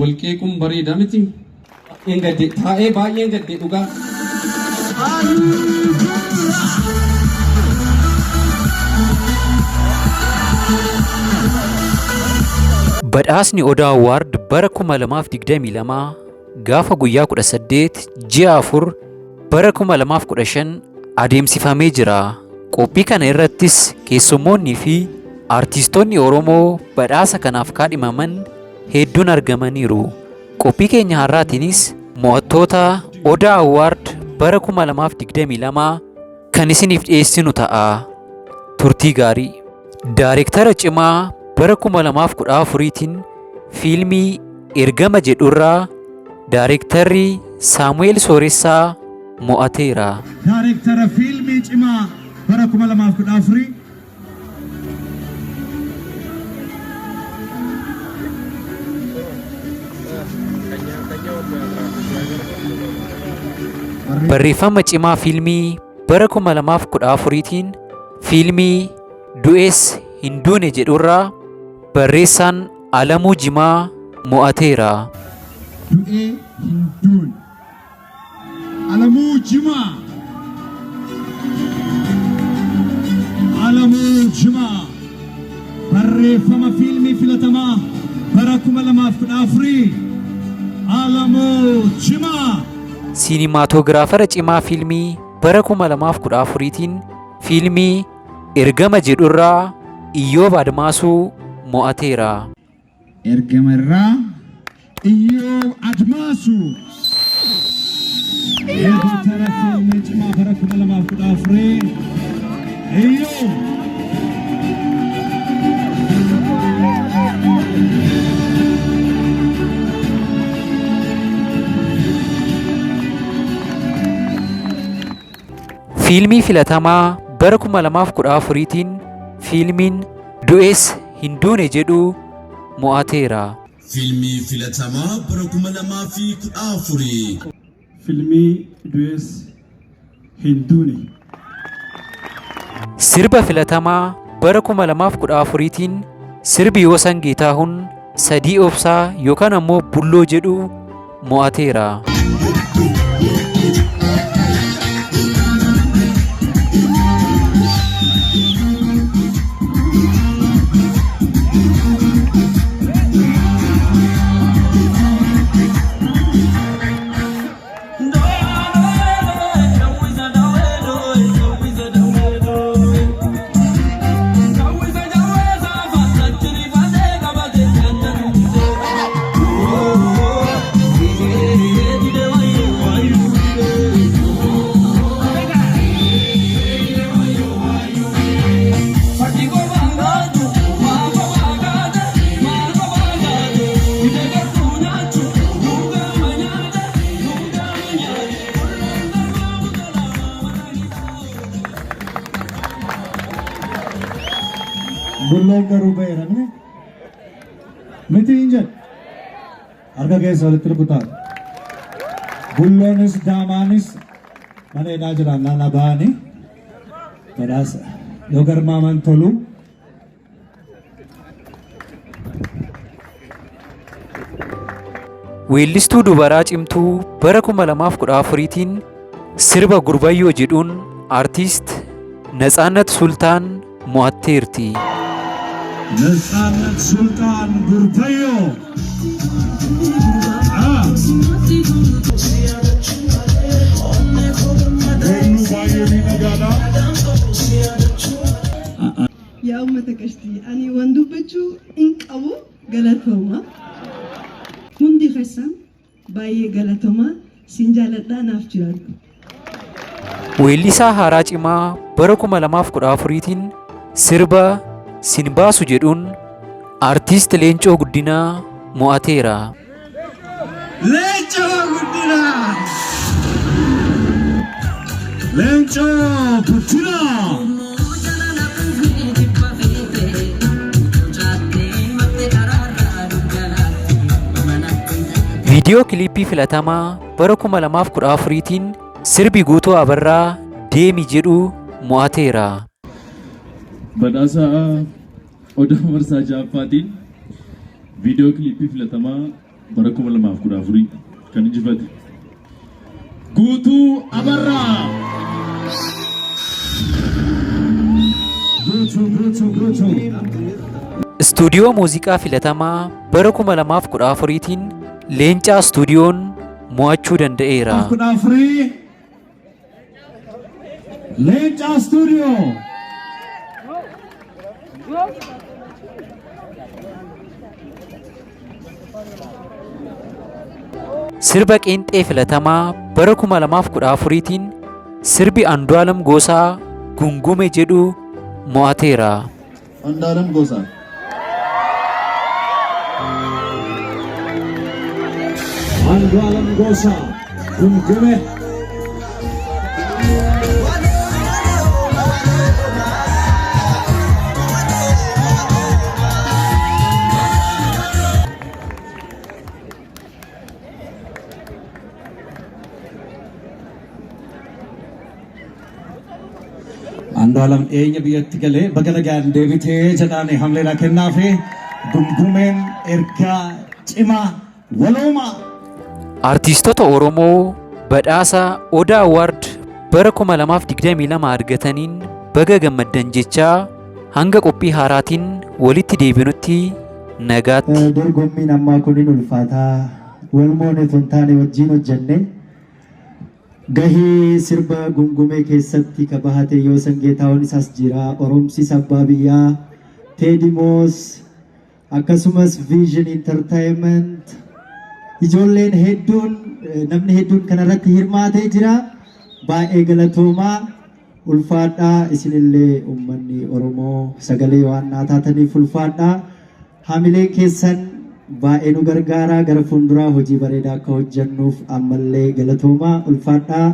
Wal qeequun bareeda miti. Baay'een gadde taa'ee baay'een gadde dhugaa. Badhaasni Odaa Award bara 2022 gaafa guyyaa 18 ji'a 4 bara 2015 adeemsifamee jira. Qophii kana irrattis keessummoonnii fi artiistonni Oromoo badhaasa kanaaf kaadhimaman hedduun argamaniiru. Qophii keenya har'aatiinis mo'attoota Odaa Award bara 2022 kan isiniif dhiyeessinu ta'a. Turtii gaarii. Daarektara cimaa bara 2014tiin fiilmii Ergama jedhurraa daarektarri Saamu'eel Sooressaa mo'ateera. Daarektara fiilmii cimaa bara 2014. Barreeffama cimaa fiilmii bara 2014tiin fiilmii Du'es hin duune jedhurraa barreessaan Alamuu Jimaa mo'ateera. Du'ee hin duune. Alamuu Jimaa. Alamuu Jimaa. Barreeffama fiilmii filatamaa bara 2014. Alamuu Jimaa. Siinimaatoogiraafara cimaa fiilmii bara 2014tiin fiilmii Ergama jedhurraa Iyyoob Admaasuu mo'ateera. Ergama irraa Iyyoob Admaasuu. Editara fiilmii cimaa bara 2014 Iyyoob. Fiilmii filatamaa bara 2014tiin fiilmiin Du'es hin duune jedhu mo'ateera. Fiilmii filatamaa bara 2014. Filmii Du'es hin duune. Sirba filatamaa bara 2014tiin sirbi Yoosan Geetaahun Sadii Obsaa yookaan ammoo Bulloo jedhu mo'ateera. Bulloon garuu ba'eera miti. Miti hin jedhu. Harka keessa walitti rukutaa. Bulloonis daamaanis mana hidhaa jiran naannaa ba'anii badhaasa yoo garmaaman tolu. Weellistuu dubaraa cimtuu bara 2014tiin sirba Gurbayyoo jedhuun Artiist Natsaannat Sultaan mo'atteerti. Natsaannat Sultaan Gurbayyoo. Weelluu baay'ee miidhagaadha. Yaa ummata qashtii ani wan dubbachuu hin qabu galatooma. Hundi keessan baay'ee galatoma sin jaaladha naaf jiraadhu. Weellisaa haaraa cimaa bara 2014tiin sirba Sin baasu jedhuun Artiist Leencoo Guddinaa mo'ateera. Leencoo Guddinaa! Leencoo Guddinaa! Viidiyoo kiliippii filatamaa bara 2014tiin sirbi Guutuu Abarraa Deemi jedhu mo'ateera. Badhaasa Odaa Marsaa 6ffaatiin viidiyoo kiliippii filatamaa bara 2014 kan injifate Guutuu Abarraa. Guutuu, Guutuu, Guutuu. Istuudiyoo muuziqaa filatamaa bara 2014tiin Leencaa Istuudiyoon mo'achuu danda'eera. 14 Leencaa Stuudiyoo. Sirba qeenxee filatamaa bara 2014tiin sirbi Andu'aalam Gosaa Gungume jedhu mo'ateera. Andu'aalam Gosaa. Andu'aalam Gosaa Gungume. Andu'aalam dhiyeenya biyyatti galee baga nagaan deebitee jedhaanii hamleedhaa kennaafi gungumeen ergaa cimaa walooma. Artiistota Oromoo badhaasa Odaa Award bara 2022 argataniin baga gammaddan jechaa hanga qophii haaraatiin walitti deebinutti nagaatti. Dorgommiin ammaa kun hin ulfaataa. Wal moone otoo hin taane wajjin hojjenne. Gahee sirba gungumee keessatti ka bahate Yoosan Geetahuun isaas jira. Oromsis Abbaa Biyyaa, Teedimoos, akkasumas Vision Entertainment. Ijoolleen hedduun, namni hedduun kanarratti hirmaatee jira. Baay'ee galatoomaa, ulfaadhaa. Isinillee uummanni Oromoo sagalee waan naa taataniif ulfaadhaa. Hamileen keessan baay'ee nu gargaara, gara fuulduraa hojii bareedaa akka hojjennuuf ammallee galatoomaa, ulfaadhaa.